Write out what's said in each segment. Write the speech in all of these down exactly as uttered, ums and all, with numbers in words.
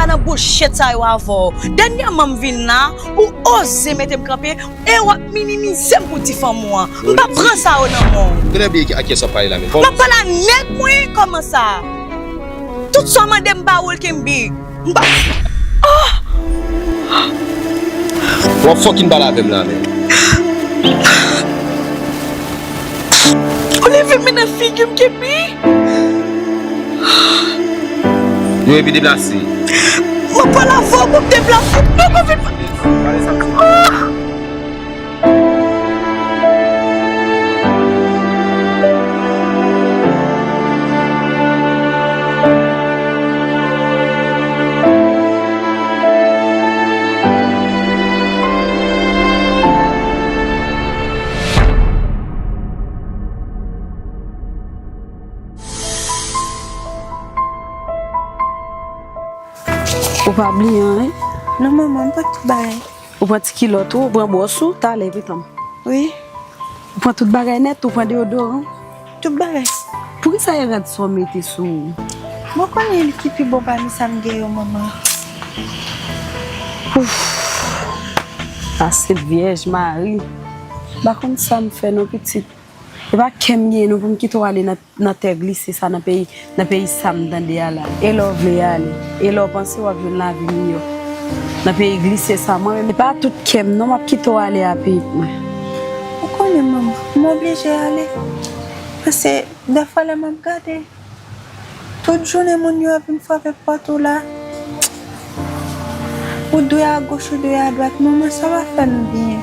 Nan bouch chet sa yo avè w. Dènyèman m vin la, ou oze mete m kanpe, e w ap minimize m pou ti fanm ou an. M p ap pran sa yo nan men w. Genlè bliye ki, ak kiyès w ap pale la menm. M ap pale a nèg mwen, kòman sa? Tout sa w mande m ba ou l kenbe. M pa. Oh! W ap fucking pale avè m la menm. Ou leve men nan figi m, kenbe. Yo epi deplase. M ap pale avè w pou m deplase. Non, konfit pa. Ou pa bliye anyen? Non, manman, m pran tout bagay. Ou pran ti kilòt ou, ou pran bwòs ou, talè, pitit mwen. Wi. Ou pran tout bagay nèt, ou pran deyodoran. Tout bagay. Poukisa e rad sa w mete sou ou? Bon, konnen li ki pi bon pami sa m gen yo, manman. Ouf. Lasent Vyèj Mari. M pa konn sa m fè non, pitit. E pa kè m genyen non pou m kite w ale nan, nan tè glise sa nan peyi, nan peyi sa m tande a la. E lè w vle ale, e lè w panse w ap jwenn lavi miyò. Nan peyi glise sa, mwen menm, e pa tout kè m non m ap kite w ale a, pitit mwen. Ou konnen, manman, m oblije ale. Paske dèfwa lè m ap gade, tout jounen moun yo ap vin frape pòt ou la. Ou dwe agoch, ou dwe adwat, manman, sa pa fè m byen.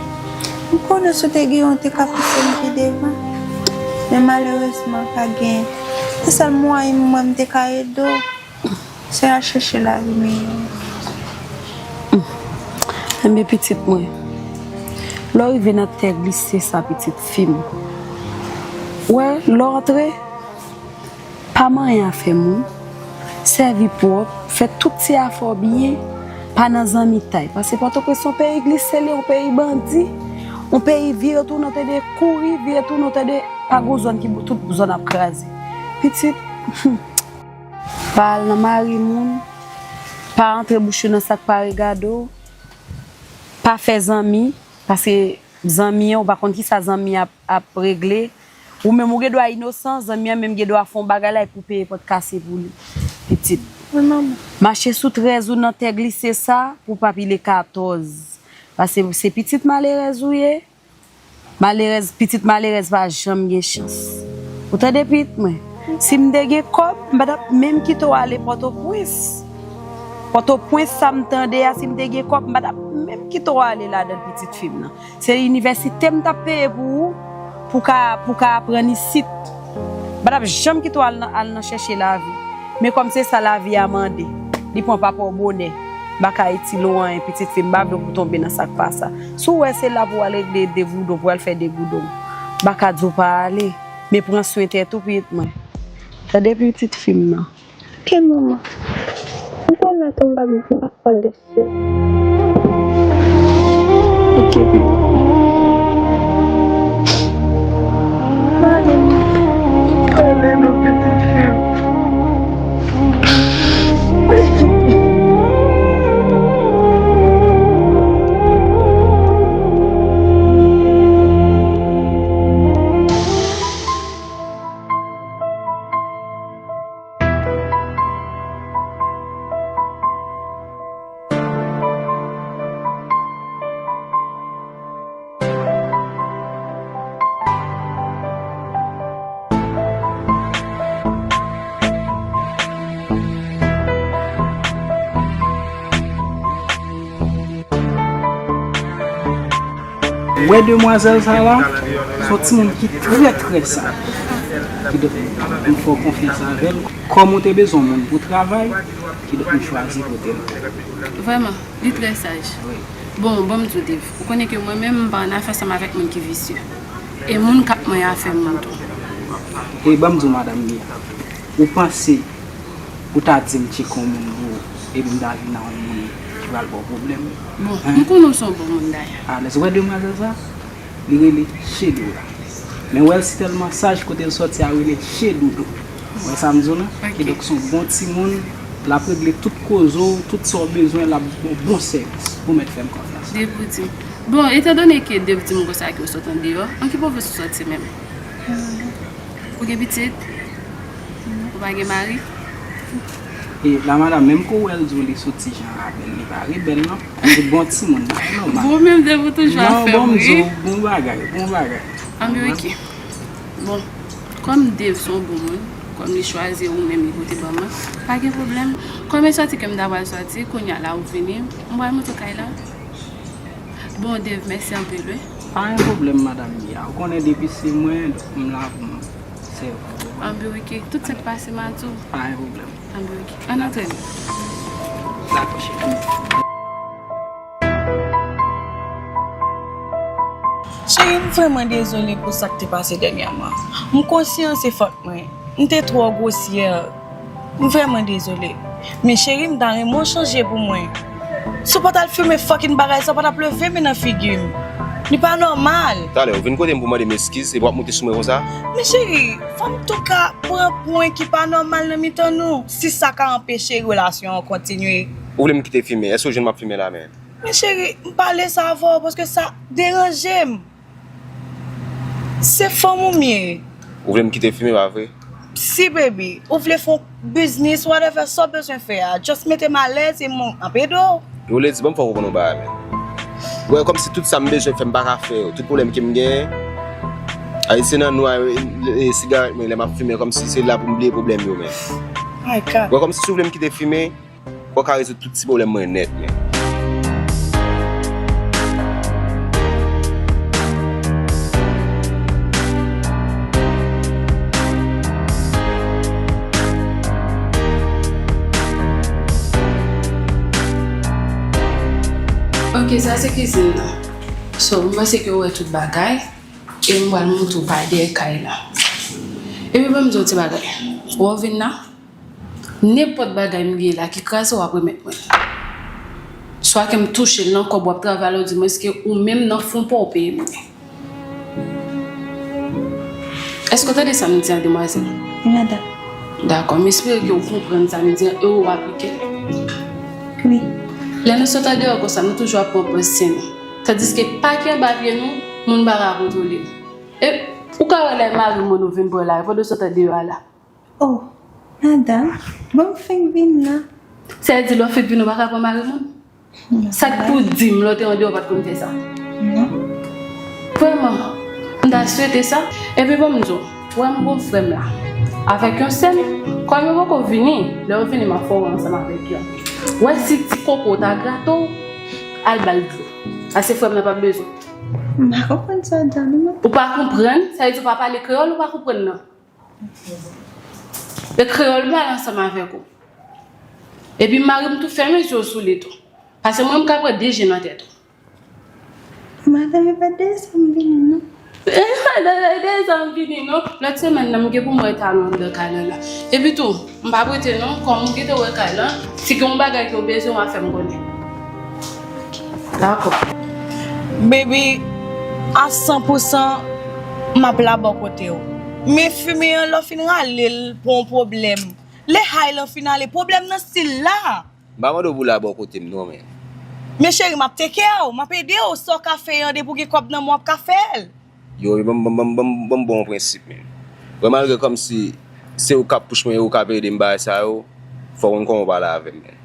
M konnen si w te genyen, w te ka pouse m pi devan. Men malerezman, pa genyen. Se sèl mwayen mwen m te ka ede w, se al chèche lavi miyò. Enben, pitit mwen, lè w rive nan tè glise sa, pitit fi m, w wè, lè w antre, pa manyen afè moun, sèvi pwòp, fè tout ti afè w byen, pa nan zanmitay. Paske Pòtoprens se yon peyi glise, li yon peyi bandi, yon peyi vire tounen, w tande kouri, vire tounen, w tande pa gon zòn ki bon, tout zòn ap kraze. Pitit, pa al nan mari moun, pa antre bouch ou nan sa k pa regade w, pa fè zanmi, paske zanmi an, ou pa konn kisa zanmi ap, ap regle. Ou menm ou gen dwa inosan, zanmi an menm gen dwa fè yon bagay la epi ou peye pòt kase pou li. Pitit. Wi, manman. Mache sou trèz ou nan tè glise sa pou w pa pile katòz. Paske se pitit malerèz ou ye. Malerèz, pitit malerèz pa janm gen chans. Ou tande pitit mwen? Si m te gen kòb, m pa t ap menm kite w ale Pòtoprens. Pòtoprens sa m tande a, si m te gen kòb, m pa t ap menm kite w ale ladan l, pitit fi m nan. Se inivèsite m t ap peye pou ou, pou w ka, pou w ka aprann isit. M pa t ap janm kite w al nan, al nan chèche lavi. Men kòm se sa lavi a mande, li pran papa w bonè. M pa ka itil ou anyen, pitit fi m, m pa vle pou w tonbe nan sa k pa sa. Si w wè se la pou w al regle degoudon, pou w al fè degoudon, m pa ka di w pa ale. Men pran swen tèt ou, pitit mwen. Tande, pitit fi m nan. Ok, manman. M konn la tou m pa bezwen pa pale de se. Ok, baby. Ale, ale, non, pitit fi m. Wè demwazèl sa la, se yon timoun ki trè, trè saj. Kidonk, m fè w konfyans avè l. Kòm ou te bezwen yon moun pou travay, kidonk m chwazi pote l. Vrèman, li trè saj. Wi. Bon, ban m di w, Dave, ou konnen ke mwen menm, m pa annafè ansanm avèk moun ki visye. E moun k ap manyen afè moun tou. E ban m di w, madanm Mia, ou panse ou ta di m tcheke yon moun pou ou, epi m ta vin nan yon moun ki pral ba w pwoblèm? Bon, m konnen w se yon bon moun dayè. Alèz, ou wè demwazèl sa? Li rele Chedou la. Men w wè l si tèlman saj, kote l sòti a rele Chedoudou. Ou wè sa m di w la? Ok. Kidonk se yon bon timoun, L ap regle tout koze w, tout sa w bezwen, l ap ba w bon sèvis. Ou mèt fè m konfyans. Dev ou di m. Bon, etandone ke Dev di m konsa ke w sot andeyò, an ki pwovens ou soti menm? Ou gen pitit? Ou pa gen mari? E la madanm, menm ke w wè l di w li soti jan rabèl, li pa rebèl non. Li bon timoun, li nòmal. Bon, menm Dev ou toujou ap fè m ri. Non, bon, m di w, bon bagay, bon bagay. Anben, oke. Bon, kòm Dev se yon bon moun, kòm li chwazi ou menm li pote ban mwen, pa gen pwoblèm. Kòm e sòti ke m ta pral sòti, kounye a la ou vini, m pral monte w kay la. Bon, Dev, mèsi anpil, wi. Pa gen pwoblèm, madanm Mia. Ou konnen depi se mwen, donk m la pou m sèvi w. Anben, oke. Tout sa k pase m a di w. Pa gen pwoblèm. Anben, oke. Ann antre nou. Dakò, cheri. Cheri, m vrèman dezole pou sa k te pase dènyèman. M konsyan se fòt mwen. M te twò gwosyè. M vrèman dezole. Men cheri, m ta renmen w chanje pou mwen. Si w pa t al fimen fucking bagay sa, w pa t ap leve men nan figi m. Li pa nòmal. Talè, ou vin kote m pou mande m eskiz, epi w ap moute sou mwen konsa? Men cheri, fò m tou ka pran pwen ki pa nòmal nan mitan nou, si sa ka anpeche relasyon an kontinye. Ou vle m kite fimen? Èske w jwenn m ap fimen la menm? Men cheri, m pale sa avè w paske sa deranje m. Se fanm ou m ye. Ou vle m kite fimen, pa vre? Si, baby, ou vle fè yon biznis, whatever, sa w bezwen fè a, just mete m alèz e m ap ede w. Yo, Lady, ban m fè w konprann yon bagay, men. Ou wè, kòmsi tout sa m bezwen fè, m pa ka fè yo. Tout pwoblèm ke m genyen, ay, se nan nwa, e, e, sigarèt mwen, lè m ap fimen, kòmsi se la pou m bliye pwoblèm yo, men. My God. Ou wè, kòmsi si w vle m kite fimen, fò w ka rezoud tout ti pwoblèm mwen nèt, men. Ok, sa se kizin nan. So, m panse ke w wè tout bagay. E m pral montre w pa dèyè kay la. Epi ban m di w ti bagay. Wè w vin la, nenpòt bagay m gen la ki kraze w ap remèt mwen. Swa ke m touche l nan kòb w ap travay la, oudimwens ke ou menm nan fon pa w peye m li. Èske w tande sa m di a, demwazèl? Wi, madanm. Dakò, m espere ke w konprann sa m di a e w aplike l. Wi. Lè nou sot andeyò konsa, nou toujou ap pran pòz sen nou. Tandiske pa ki anba pye nou, moun pa ka kontwole nou. E ou ka wè lè mari moun ou vin pran la, pandan w sot andeyò a la. Oh, madanm, bon, m fenk vin la. Sa vle di lè w fenk vin ou pa ka pran mari moun? Non. Sa k pou di m lè w te andeyò w pa t konn fè sa? Non. Vrèman, m ta swete sa. Epi bon, m di w, wè m gon frè m la. Avèk yon sè m, kòm yo poko vini, lè yo vini m ap fè w wè ansanm avèk yo. Wè si ti koko ta grate w, al ba l dlo. Paske frè m nan p ap bezwen. M pa konprann sa w di a non, men. Ou pa konprann? Sa vle di w pa pale kreyòl, ou pa konprann nan. E kreyòl pale ansanm avèk ou. Epi mari m tou fèmen je w sou li tou. Paske mwen m ka pran de je nan tèt ou. Madanm, e pa dèyè sa m vini non. E pa dèyè sa m vini non. Lòt semèn nan m gen pou m wè talon anndan kay la la. Epi tou, m p ap rete non, kòm ou gentan wè kay la, si gen yon bagay ke w bezwen, w a fè m konnen. Dakò. Baby, a san pou san, m ap la bò kote w. Men fimen an, lè w fin rale l pou yon pwoblèm. Lè hay lan fin ale, pwoblèm nan still la. M pa mande w pou w la bò kote m non, men. Men cheri, m ap take care w, m ap ede w, sa w ka fè an depi w gen kòb nan men w ap ka fè l. Yo, yo, ban m, ban m, ban m, ban m, ban m ba w yon prensip, men. Wè, malgre kòmsi se ou k ap push mwen e ou k ap ede m bagay sa yo, fò w konn kòman w pale avè m, men.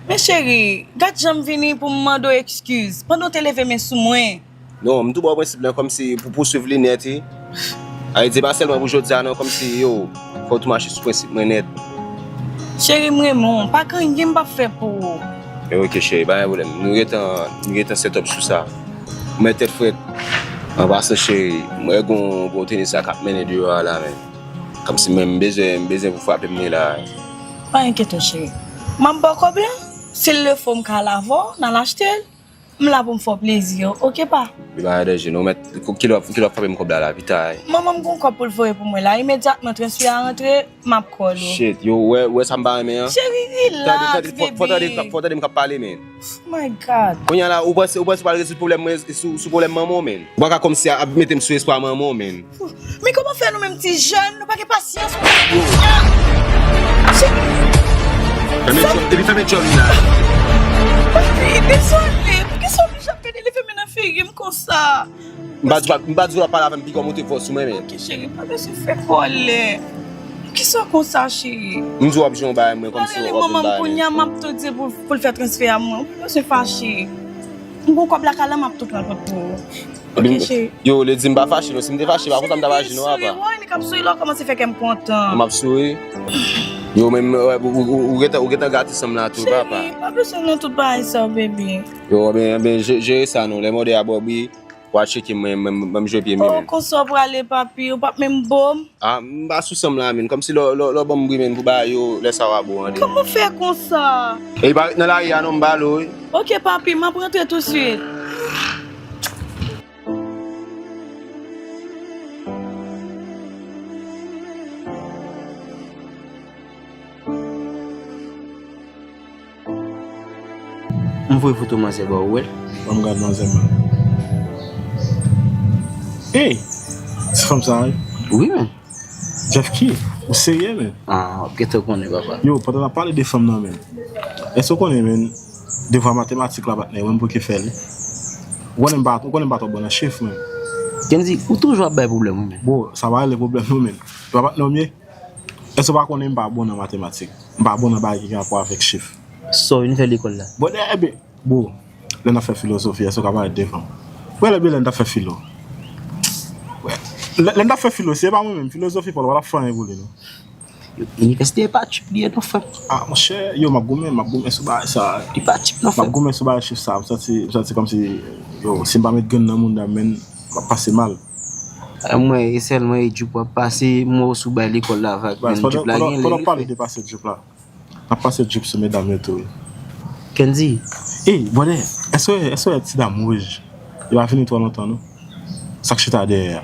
Men cheri, gad jan m vini pou m mande w ekskiz, pandan w te leve men sou mwen. Non, m tou ba w prensip lan kòmsi pou, pou swiv li nèt, wi. Sa vle di, se pa sèlman pou jodi a, non, kòmsi, yo, fò w tou mache sou prensip mwen nèt. Cheri, m renmen w, pa gen anyen m p ap fè pou ou. Men ok, cheri, pa gen pwoblèm. Nou gentan, nou gentan set up sou sa. Ou mèt tèt frèt. An pasan, cheri, m wè gon, gon tenis la k ap mennen deyò a la, men. Kòmsi mwen, m bezwen, m bezwen pou frape m li la. Pa enkyete w, cheri. M ap ba w kòb lan. Si l le fo, m ka al avè w, n al achte l. M la pou m fè w plezi, ok pa? Li pa gen danje, non, mèt. Kilè w ap, kilè w ap frape m kòb la, la, pita, wi. Manman m gon kòb pou l voye pou mwen la. Imedyatman transfè a rantre, m ap call ou. Shit, yo, wè, wè sa m pa renmen an. Cheri, relax, baby. Tande, tande, fò, fò tande, fò tande m k ap pale, men. My God. Kounye a la, ou panse, ou panse w pral rezoud pwoblèm mwen sou, sou pwoblèm manman w, men? Ou pa ka kòmsi ap mete m sou espwa manman w, men. Men kòman fè nou menm ti jèn, nou pa gen pasyans konsa? Ah! Cheri! Fèmen djòl, depi fèmen djòl la. Papi, dezole, poukisa w oblije ap gade li fèmen nan figi m konsa? M pa di w, m pa di w ap pale avè m pi kòm ou te fò sou mwen, men. Ok, cheri, pa bezwen fè kòlè. Poukisa w konsa, cheri? M di w ap jwe yon bagay mwen kòmsi w ap jwe yon bagay mwen. Manman m kounye a, m ap tou di pou, pou l fè transfè a mwen. Ou pa bezwen fache. M gon kòb lakay la, m ap tou pran l pou ou. Ok, cheri. Yo, Lady, m pa fache non. Si m te fache, pa konsa m t ap aji non, apa. Souri, wè, nèg ap souri lè w kòmanse fè kè m kontan. M ap souri. Yo, men, ou, ou, ou, ou gentan, ou gentan gate san m la tou, papa. Cheri, pa bezwen nan tout bagay sa, baby. Yo, ben, ben, je-, jere sa non. Lè mòde a Bobby, w a tcheke mwen, mwen, mwen, mwen jwe pye m, men. Oh, konsa w prale, papi, ou p ap menm bo m? Ah, m pa sou san m la, men. Kòmsi lè, lè, lè w ban m bri, men, pou bagay yo, lè sa w a bo an, de. Kòman w fè konsa? E pa ret nan lari a non, m ba l ou, wi. Ok, papi, m ap rantre touswit. M voye foto manzè ba ou, wè l. Ban m gad manzè, man. Ey! Se fanm sa, wi? Wi, men. Jeff ki? Ou serye, men? Ah, w ap gentan konnen, papa. Yo, pandan n ap pale de fanm nan, men. Èske w konnen, men, devwa matematik la, patnè, mwen m pou ki fè li. Ou konnen m pa, ou konnen m pa twò bon nan chif, men. Kendy, ou toujou ap bay pwoblèm, wi, men. Bon, sa pa rele pwoblèm, non, men. Yo, patnè, w m ye. Èske w pa konnen m pa bon nan matematik? M pa bon nan bagay ki gen rapò avèk chif. Sa w vin fè lekòl la? Bon, e, e ben, bon, lè n ap fè filozofi, èske w ka parèt devan m? Wè, lè, lè n t ap fè filo. Wè. Lè, lè n t ap fè filo, si e pa mwen menm, filozofi pa w, w pa t ap fè anyen pou li, non. Yo, inivèsite e pa tchip li ye, non, frè m. Ah, monchè, yo, m ap goumen, m ap goumen sou bagay sa. Li pa tchip, non, frè m. M ap goumen sou bagay chif sa. M santi, m santi kòmsi, yo, si m pa met grenn nan mouda m, men, m ap pase mal. Ah, mwen, e sèlman e djoup w ap pase, m wè w sou bay lekòl la vag, men djoup la gen lè, wi, frè. Pandan w pale de pase djoup la, n ap pase djoup sou medam yo tou, wi. Kendy. Ey, bwòdè, èske, èske w wè ti dam wouj? Li pa vini twò lontan, non. Sa k chita dèyè a.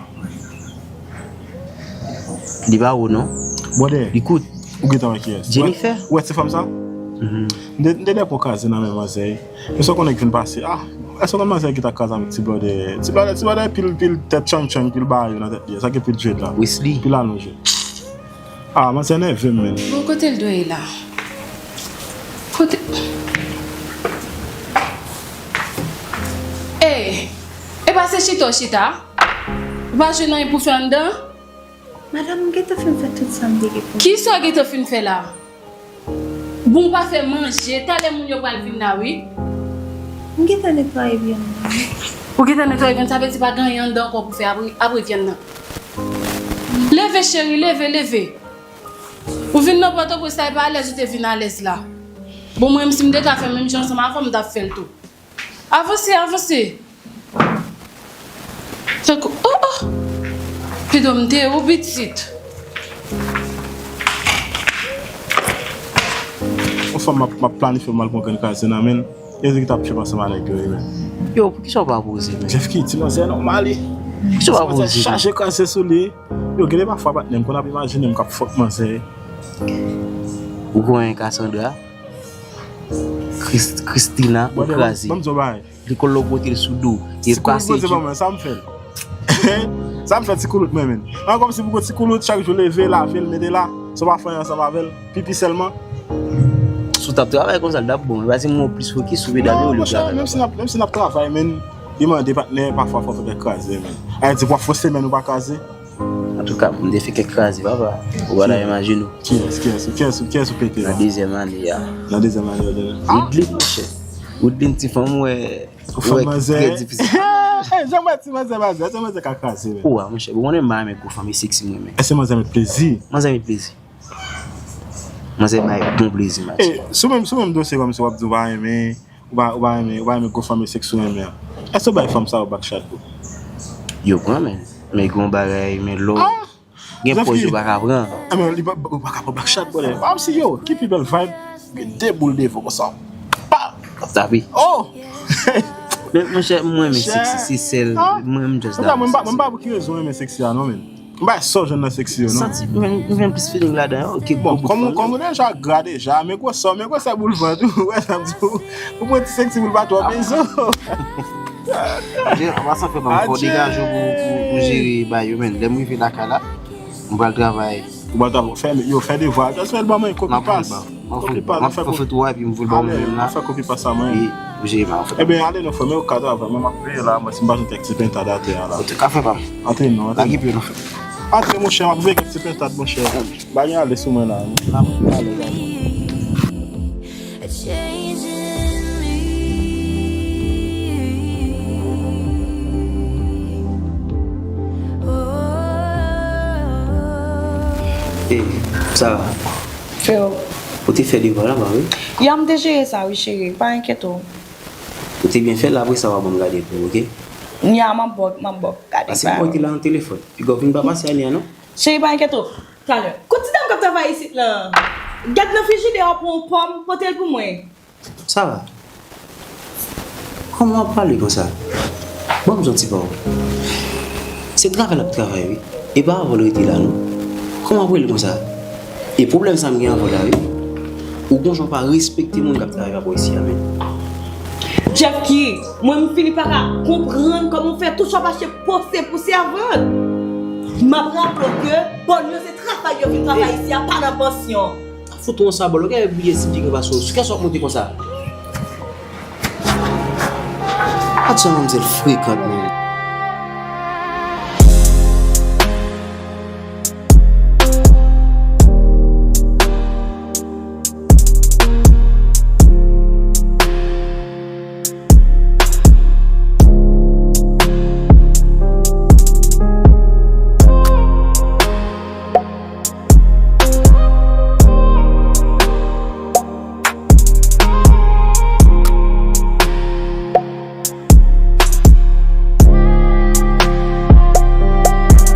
Li pa wo, non. Bwòdè. Li kout. Ou gentan wè kiyès? Jennifer. Ou wè, ou wè ti fanm sa? Mhm. M te, m te dèpò kraze nan men manzè. Èske w konnen ki vin pase? Ah, èske w konn manzè ki ta kraze avèk ti blòdè? Ti blòdè, ti blòdè, pil, pil tèt chanm chanm, pil bagay yo nan tèt li. Sa ki pil dread la. Wesley. Pil alonje. Ah, manzè nève m, men. Bon, kote l dwe ye la? Kote? Ey! E pa se chita w chita? Ou pa jwenn anyen pou fè anndan? Madanm, m gentan fin fè tout sa m te gen pou m fè. Kisa w gentan fin fè la? Bon, ou pa fè manje, talè moun yo pral vin la, wi. M gentan netwaye vyann nan. Ou gentan netwaye vyann, sa vle di pa gen anyen anndan ankò pou fè apre, apre vyann nan. Leve, cheri, leve, leve. Ou vin nan Pòtoprens la, e pa alèz ou te vin alèz la. Bon, mwen menm, si m te ka fè menm jan ansanm avè w, m t ap fè l tou. Avanse, avanse. Tankou, oh, oh. Pido m te ou pitit. Yon fanm m ap, m ap planifye pou m al pran grenn kraze nan men l. Yo di ki t ap tchèp ansanm a nèg yo, wi, men. Yo, poukisa w pa poze, men? Jeff ki, ti manzè nòmal, wi. Poukisa w pa poze, men? Ti manzè chaje kraze sou li. Yo, gen de pafwa, patnè, m konn ap imajine m k ap fòk manzè. Ou konnen Cassandra? Chris-, Christina, ou kraze. Bwòdè, ban m di w bagay. Li kòl lòt kote l sou do. Ti koulout Bondye ban mwen, sa m fè l? Sa m fè ti koulout mwen menm? An, kòmsi pou gon ti koulout, chak jou leve, lave l, mete la, san w pa fè anyen ansanm avè l, pipi sèlman. Si w t ap travay konsa, l t ap bon. Paske mwen plis fokis sou medam yo olye travay. Non, monchè, menm si n ap, menm si n ap travay, men, li mande patnè, pafwa fò w fè kèk kraze, men. Ayiti, pou w ap fè yon semèn ou pa kraze. Antouka, m te fè kèk kraze, papa. Ou pa ta imajine w. Kiyès, kiyès, kiyès, kiyès ou pete la? Nan dezyèm ane a. Nan dezyèm ane a, de... Ah! Woodline, monchè. Woodline, ti fanm, wè. Ou fè manzè. Trè difisil. Jan mwen ti manzè, manzè, ti manzè ka kraze, men. Ou a, monchè, bon, ou konnen m pa renmen gwo fanm, e seksi m renmen. Èske manzè met plezi? Manzè met plezi. Manzè bay bon plezi, m a di. E, sou menm, sou menm dosye, kòmsi w ap di w pa renmen, ou pa, ou pa renmen, ou pa renmen gwo fanm, e seksi w renmen an. Èske w bay fanm sa yo back shot, bro? Yo pran, men. Men gon bagay, men lò. Ah! Gen pòz yo pa ka pran. Ah, men li pa, ou pa ka pran back shot, brother. Pa kòmsi yo, ki pi bèl vibe, gen de boul devan konsa. Pa! Tape. Oh! Men, monchè, mwen renmen seksi, se sèl, mwen, m just damou seksi. Mwen pa, mwen pa pou ki rezon renmen seksi a, non, men. M pa sò jwenn nan seksi yo, non. Santi, mwen, mwen plis feeling ladan yo, ke gwo bout fanm. Bon, kòm ou, kòm ou deja gra deja, men gwosè, men gwosè boul vant ou, wè sa m di w. Ou pran ti seksi boul pa twò bezwen. Adye, an pasan frè pa m, fò w degaje w pou, pou, pou jere bagay yo, men. Lè m rive lakay la, m pral travay. Ou pral travay, fè, yo, fè devwa, just fè l ban mwen, kopi pas. M ap fè, m ap fè foto a epi m voye l ba ou menm la. Fè kopi pa sa mwen. Wi, ou jere m, an fèt. Ebyen, ale non, frè m, ou ka travay. Mwen, m ap veye la, mwen, si m pa jwenn kèk ti pentad atè a la. Antouka, frè pa m. Antre non, antre non. Lage pye non, frè. Antre, monchè, m ap veye kèk ti pentad, monchè. Bagay ale sou mwen la. Alèz, alèz. Ey, sa va? Freo. Ou te fè devwa laba, wi. Ya, m te jere sa, wi, cheri. Pa enkyete w. Ou te byen fè l, apre sa, w a ban m gade pou ou, oke? Nya, m ap ba w, m ap ba w gade. Pase m wè w te la nan telefòn. Piga w vin pa pase a nya, non? Cheri, pa enkyete w. Talè. Kote ti dam k ap travay isit lan? Gad nan frijidè a, pran yon pòm, pote l pou mwen. Sa va? Kòman w ap pale konsa? Ban m yon ti pawòl. Se travay l ap travay, wi. E pa avè w l rete la, non. Kòman w ap rele l konsa? E pwoblèm sa m gen avè w la, wi. Ou gon jan w pa respekte moun k ap travay avè w isi a, menm. Jeffky, mwen m fini pa ka konprann kòman w fè tou sa w ap achte pòse pou sèvant. M ap raple w ke bòn yo se travay yo vin travay isi a, pa nan pansyon. Fout ou yon sabòl, ou gen bliye si m te gen pase w. Sou kiyès w ap monte konsa? Gad jan manmzèl frekant, menm.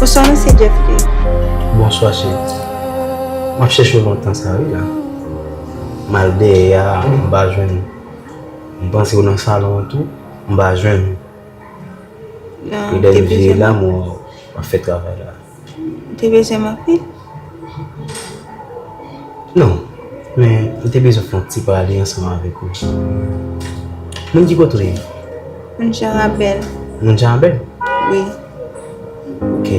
Bonswa, mesye Jeffky. Bonswa, cheri. M ap chèche w lontan sa, wi, la. M al dèyè a, m pa jwenn ou. M panse w nan salon an tou, m pa jwenn ou. Non, m te bezwen anpil. Lè m vire la, m wè w ap fè travay la. Ou te bezwen m anpil? Non, men m te bezwen fè yon ti pale ansanm avèk ou. Moun ki kote w ye? Moun Jan Rabèl. Moun Jan Rabèl? Wi. Ok.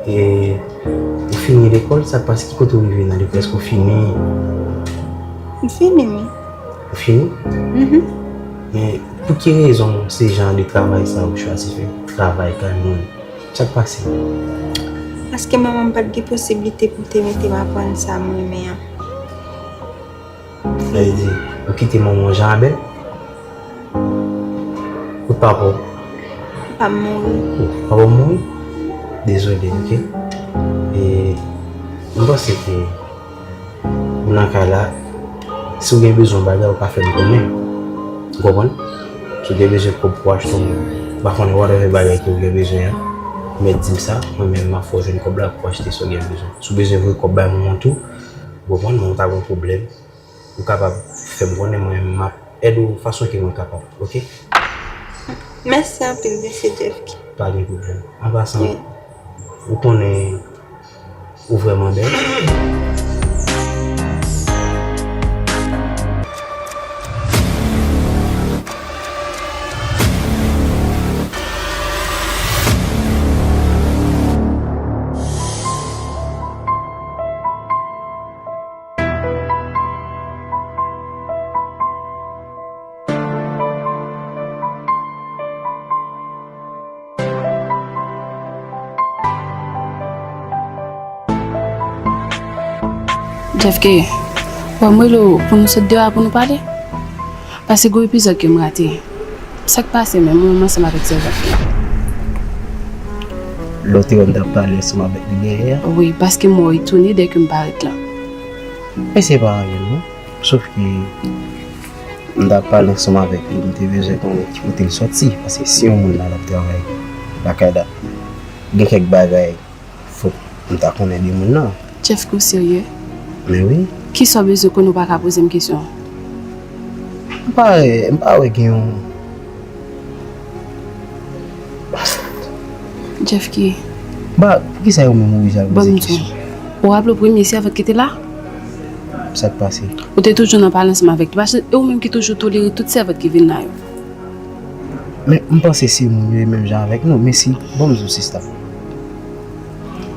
E, ou fini lekòl, sa k pase, ki kote w rive nan lekòl, èske w fini? M fini, wi. Ou fini? Mhm. Men, pou ki rezon se jan de travay sa ou chwazi fè? Travay kay moun. Sa k pase? Paske manman m pa t gen posiblite pou l te mete m aprann sa m renmen an. Sa vle di, ou kite manman w jan abè? Kot papa w? Papa m mouri. Oh, papa w mouri? Dezole, ok? E, m panse ke ou nan kay la, si w gen bezwen bagay, ou ka fè m konnen. Ou konprann? Si w gen bezwen kòb pou achte yon, m pa konnen whatever bagay ke w gen bezwen an, ou mèt di m sa, mwen menm m ap fè w jwenn kòb la pou achte sa w gen bezwen. Si w bezwen voye kòb bay manman w tou, ou konprann, men w ta gen yon pwoblèm, ou kapab fè m konnen, mwen menm m ap èd ou fason ke mwen kapab, ok? Mèsi anpil, mesye Jeffky. Pa gen pwoblèm. An pasan, wi, ou konnen ou vrèman bèl. Jeffky, wè m rele w pou nou sot deyò a pou nou pale? Paske gon epizòd ke m rate. Sa k pase menm, ou menm ansanm avèk sèvant lan? Lè w te wè m t ap pale ansanm avèk li dèyè a? Wi, paske m wè w etone dèke m parèt lan. Men se pa anyen non. Sof ke m t ap pale ansanm avèk li, m te bezwen konnen ki kote l soti. Paske si yon moun la, l ap travay lakay la, gen kèk bagay fòk m ta konnen de moun nan. Jeffky, ou serye? Men wi. Kisa w bezwen konnen ou pa ka poze m kesyon? M pa wè, m pa wè gen yon Jeffky. Ba, poukisa yo menm oblije al poze kesyon? Ou raple w premye sèvant ki te la? Sa k pase? Ou te toujou nan pale ansanm avèk li. Paske e ou menm ki toujou tolere tout sèvant ki vin la yo. Men, m panse se moun yo e menm jan avèk nou. Men si, ban m di w, sista.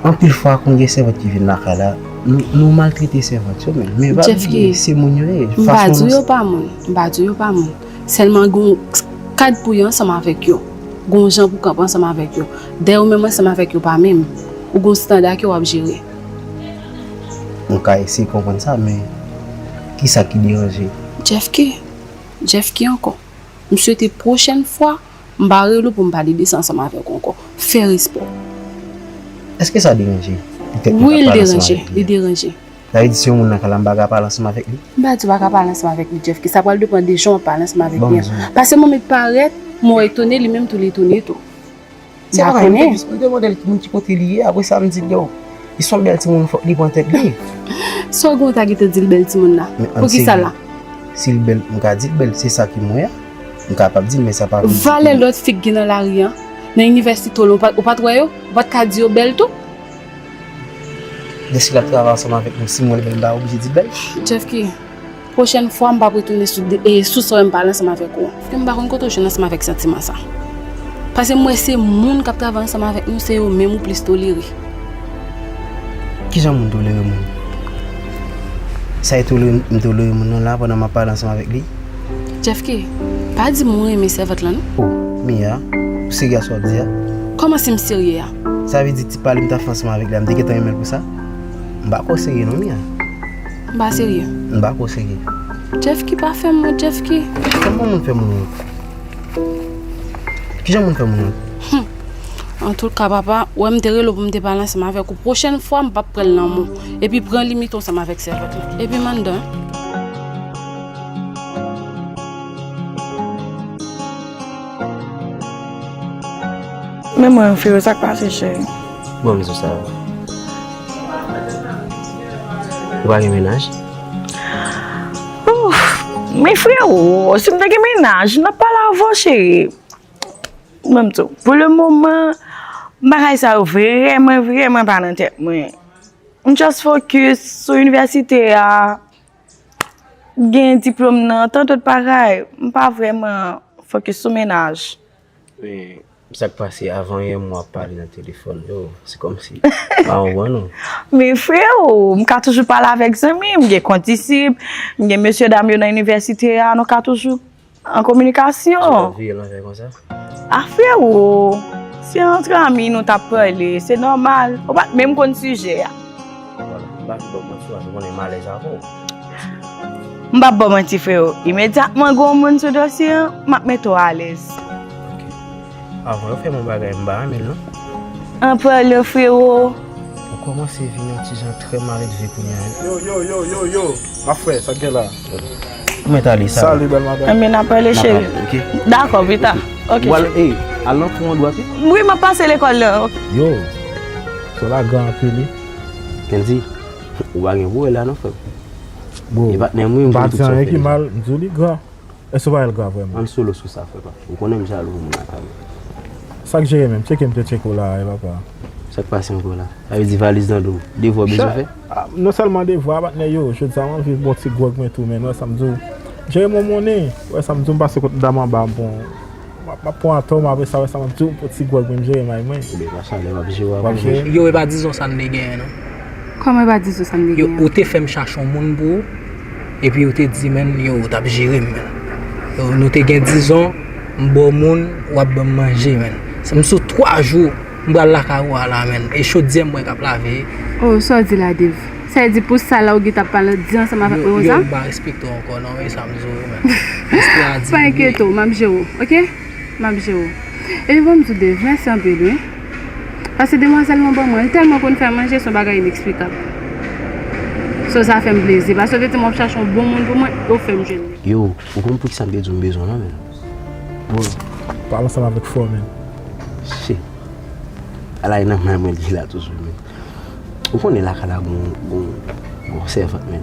Anpil fwa, kon gen sèvant ki vin lakay la, Nou, nou maltrete sèvant yo, men, men pa bliye, se moun yo ye. M pa di w yo pa moun. M pa di w yo pa moun. Sèlman gen yon kad pou ye ansanm avèk yo. Gen yon jan pou kanpe ansanm avèk yo. Dayè ou menm ansanm avèk yo pa menm. Ou gen yon standa ke w ap jere. M ka eseye konprann sa, men kisa ki deranje? Jeff ki? Jeff ki ankò? M swete pwochèn fwa, m pa rele w pou m pale de sa ansanm avèk ou ankò. Fè respè w. Èske sa deranje? Petèt m ka pale ansanm avèk li. Wi, li deranje. Sa vle di si yon moun nan kay la, m pa ka pale ansanm avèk li? M pa di w pa ka pale ansanm avèk li, Jeff ki. Sa pral depann de jan w ap pale ansanm avèk li an. Paske mwen met parèt, mwen etone, li menm tou li etone tou. Se pa vre, m te jis, m te mande l ki moun ki kote li ye, apre sa m di l, yo, li se yon bèl timoun, fòk li pran tèt li. Sa w gen w ta gentan di l bèl timoun la? Poukisa la? Si l bèl, m ka di l bèl, se sa ki mwen an. M kapab di l, men sa pa vle di. Valè lòt fi k gen nan lari an, nan inivèsite w la, ou pa t wè yo? Ou pa t ka di yo bèl tou? Deske l ap travay ansanm avèk nou, si m wè l bèl, m pa oblije di l bèl? Jeff ki? Pwochèn fwa, m p ap retounen sou de, e, sou sa w wè m pale ansanm avèk ou an. Paske m pa konn kote w jwenn ansanm avèk santiman sa. Paske m wè se moun k ap travay ansanm avèk nou, se yo menm ou plis tolere. Kijan moun tolere moun? Sa e tolere, m tolere moun nan la pandan m ap pale ansanm avèk li? Jeff ki? Pa di m ou renmen sèvant lan non. Oh, Mia, ou serye a sa w ap di a? Kòman si m serye a? Sa vle di ti pale m t ap fè ansanm avèk li a, m te gentan renmen l pou sa? M pa kwè w serye non, Mia. M pa serye. M pa kwè w serye. Jeff ki pa fè m wont, Jeff ki. Kòman moun fè moun wont? Kijan moun fè moun wont? Hum. Antouka, papa, ou wè m te rele w pou m te pale ansanm avèk ou. Pwochèn fwa, m p ap pran l nan men w. Epi pran limit ou ansanm avèk sèvant lan. Epi m anndan. Men mwen, Firo, sa k pase, cheri? Bon, m di w sa. Ou pa gen mennaj? Ouf, men Firo, si m te gen mennaj, m t ap pale avè w, cheri. Mwen, m di w, pou le moman, bagay sa yo vrèman, vrèman pa nan tèt mwen. M just focus sou inivèsite a, gen diplòm nan, tant dòt bagay. M pa vrèman focus sou mennaj. Men, sa k pase avan yè m w ap pale nan telefòn, yo, se kòmsi, pa konprann ou. Men freo, m ka toujou pale avèk zanmi m, m gen kondisip, m gen mesye dam yo nan inivèsite a, nou ka toujou an kominikasyon. Ou ap viye l anvè konsa? A freo, si antre ami nou t ap pale, se nòmal. Ou pa t menm konn sijè a. Vwala, m pa vin ba w manti, paske ou konnen m alèz avè w. M p ap ba w manti, freo. Imedyatman gen yon moun sou dosye an, m ap mete w alèz. Ok. Avan yo fè m yon bagay m pa renmen l non. An pale, freo. Ou kòmanse vin yon ti jan trè maledve kounye a wi. Yo, yo, yo, yo, yo. Ma frè, sa k gen la? Ou mèt ale, sa. Salut, belle madame. Enben, n ap pale, cheri. N ap pale, ok. Dakò, pita. Ok, cheri. Ou al, ey, al nan twou an dwat, wi. Wi, m ap pase lekòl la, ok. Yo, so la gran anpil, wi. Kendy, ou pa gen pou wè la non, frè m. Bro, e patnè m, wi, m pa di anyen ki mal, m di w li gran. Èske w pa wè l gran vrèman? Ann solo sou sa, frè pa. Ou konnen m jalou pou moun lakay mwen. Sa k jere menm? Tcheke m te tcheke w la a, e papa. Sa k pase ankò la? Sa vle di valiz nan do w. Devwa w bezwen fè? Ah, non sèlman devwa, patnè yo, jodi a m anvi bon ti gwòg mwen tou, men, wè sa m di w. Jere m yon monnen, wè sa m di w, m pase kot dam anba, bon, m ap, m ap pran atò m, apre sa, wè sa m ap di w, bon ti gwòg mwen, m jere may mwen. Ebyen, pa chalè, m ap jere w apre. W ap jere? Yo, e pa dizon sa n te genyen, non. Kòman e pa dizon sa n te genyen? Yo, ou te fè m chache yon moun pou ou, epi ou te di, menn, yo, ou t ap jere m, menn. Yo, nou te gen dizon, m ba w moun, w ap ban m manje, menn. Se m sou twa jou, m pral lakay ou a la, menn. E chodyè m wè k ap lave. Oh, sa w di la, Dave? Sa vle di pou sa la ou gentan ap pale di ansanm avèk mwen konsa? Yo, yo, m pa respekte w ankò, non, e sa m di w, menn. Espri a di. Pa enkyete w, m ap jere w, ok? M ap jere w. Epi bon, m di w, Dave, mèsi anpil, wi. Paske demwazèl lan ban mwen, li tèlman konn fè manje, se yon bagay ineksplikab. So, sa fè m plezi. Paske w te di m w ap chache yon bon moun pou mwen, e w fè m jwenn li. Yo, ou konn poukisa m te di w m bezwen w lan, menn? Bon, pale ansanm avèk frè w, menn. Shit. Ala e nan men mwen li la toujou, menn. Ou konnen lakay la gon, gon, gon sèvant, menn.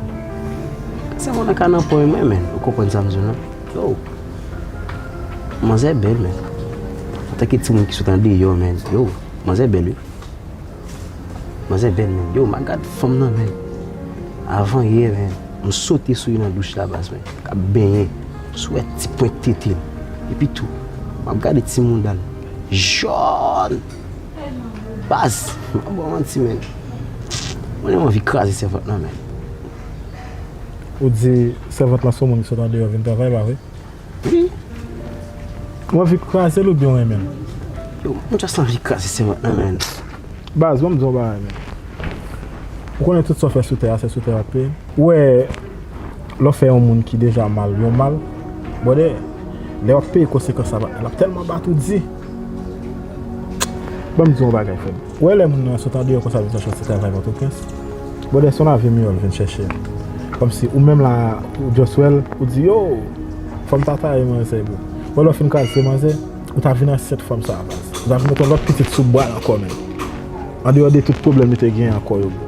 Sèvant lan ka nan pwen mwen, menn. Ou konprann sa m di w lan? Yo. Manzè bèl, menn. Antanke timoun ki sot andeyò, menn. Yo, manzè bèl, wi. Manzè bèl, menn. Yo, m ap gad fanm nan, menn. Avan yè, menn. M sote sou li nan douch la, baz, menn. K ap benyen. Sou wè ti pwent tete l. Epi tou, m ap gade ti mouda l. Jòn! Baz, m ap ba w manti, menn. Mwen menm anvi kraze sèvant lan, menn. Ou di sèvant lan se yon moun ki sot andeyò vin travay, pa vre? Wi. Ou anvi kraze l oubyen w renmen l? Yo, mwen just anvi kraze sèvant lan, menn. Baz, ban m di w yon bagay, menn. Ou konnen tout sa w fè sou tè a, se sou tè a w ap peye. Ou wè, lè w fè yon moun ki deja mal yon mal, brother, lè w ap peye konsekans sa, l ap tèlman bat ou di. Ban m di w yon bagay, frè m. Ou wè lè moun nan sot andeyò konsa vin chache yon ti travay Pòtoprens, brother, se yon lavi miyò l vin chèche. Kòmsi ou menm la, ou just wè l, ou di, yo, fò m ta taye manzè, bro. Bon, lè w fin kraze manzè, ou ta vin ansent fanm sa a, baz. Ou ta vin mete yon lòt pitit sou bra l ankò, menn. Andeyò de tout pwoblèm li te genyen ankò yo, bro.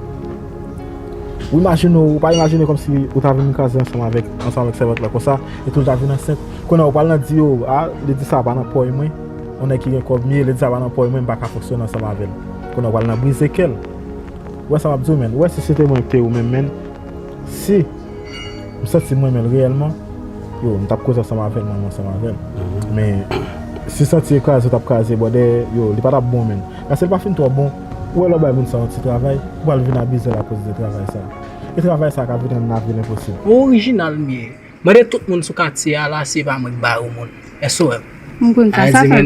Ou imajine w, ou pa imajine kòmsi ou ta vin kraze ansanm avèk, ansanm avèk sèvant lan konsa, epi l ta vin ansent. Kounye a ou pral nan di yo, a, ledi sa a pa nan pòy mwen, yon nèg ki gen kòb m ye, ledi sa a pa nan pòy mwen, m pa ka fonksyone ansanm avè l. Kounye a ou pral nan brize kè l. Ou wè sa m ap di w, menn? Ou wè si se te mwen ki te ou menm, menn? Si m santi m renmen l reyèlman, yo, m t ap koze ansanm avè l, manyen ansanm avè l. Men, si santi e kraze w t ap kraze, brother, yo, li pa t ap bon, menn. Paske l pa fin twò bon, ou wè lè w bay moun sa yon ti travay, ou pral vin abize l akoz de travay sa. E travay sa ka vin rann lavi l enposib. Yon orijinal m ye. Mande tout moun sou katye a la si e pa mwen k ba yo moun. Èske w wè m? M konn sa, sa fè.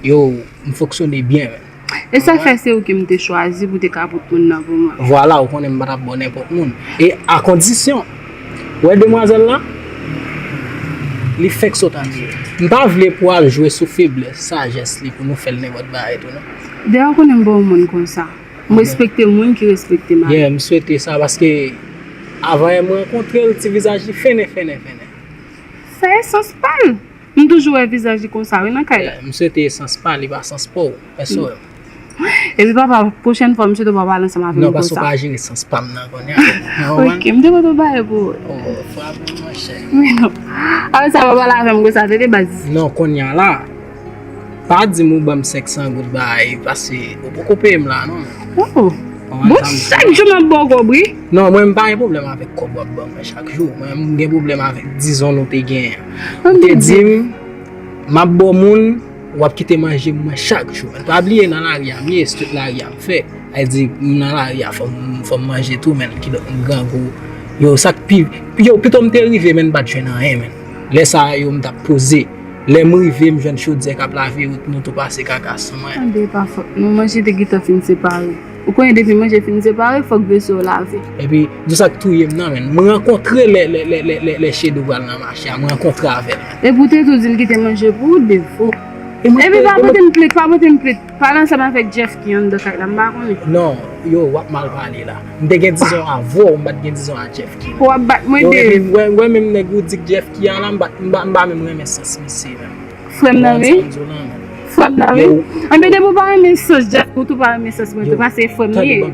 Yo, m fonksyone byen, men. E sa fè se ou ki m te chwazi pou te ka pote moun nan pou mwen. Vwala, ou konnen m pa t ap ba w nenpòt moun. E a kondisyon, ou wè demwazèl la, li fèk sot andeyò. M pa vle pou al jwe sou feblès, sajès li pou nou fè l nenpòt bagay tou, non. Dayè, ou konnen m pa yon moun konsa. M respekte moun ki respekte m. Yeah, m swete sa paske avan yè m rankontre l, ti vizaj li fennen, fennen, fennen. Sa e sans pa l. M toujou wè vizaj li konsa, wi, nan kay la. Yeah, m swete e sans pa li, pa sans pa w. Èske w wè m? Epi papa, pwochèn fwa, m swete w pa pale ansanm avè m konsa. Non, paske w pa jere sans pa m nan kounye a. Ok, m te pote yon bagay pou ou. Oh, frape m, monchè. Men non. Apre sa, pa pale avè m konsa, tande, baz. Non, kounye a la. Pa di m ou ban m senk san goud bay, paske ou poko peye m la, non. Oh. Bon, chak jou m ap ba w kòb, wi. Non, mwen m pa gen pwoblèm avèk kòb w ap ban mwen chak jou. Mwen m gen pwoblèm avèk, dizon, nou te genyen. Ou te di m, m ap ba w moun, w ap kite manje mwen chak jou. Men pa bliye nan lari a m ye, se tout lari a m fè. Sa vle di, m nan lari a, fò m, fò m manje tou, men kidonk m grangou. Yo, sa k pi, yo, pito m te rive, men m pa t jwenn anyen, men. Lè sa a, yo, m t ap poze. Lè m rive, m jwenn chodyè k ap lave wout, nou tou pase kaka sou mwen. Tande, pa fòt nou, manje te gentan fin separe. Ou konnen depi manje fin separe, fòk vese yo lave. Epi, di w sa k touye m nan, men. M rankontre lè, lè, lè, lè, lè, lè Chedou pral nan mache a, m rankontre avè l, men. Epi w te tou di l kite manje pou ou, devo. Epi pa pote m plet, pa pote m plet. Pale ansanm avèk Jeff ki anndan kay la, m pa konnen. Non, yo, w ap mal pale la. M te gen dizon avè w, m pa t gen dizon a Jeff ki. W ap bat mwen de. Yo, epi, w wè, w wè menm nèg ou di k Jeff ki a la, m pa, m pa, m pa menm renmen sans misye menm. Frè m nan wi. Frè m nan wi. Anben depi w pa renmen sans Jeff, ou tou pa renmen sans mwen tou, paske e frè m li ye.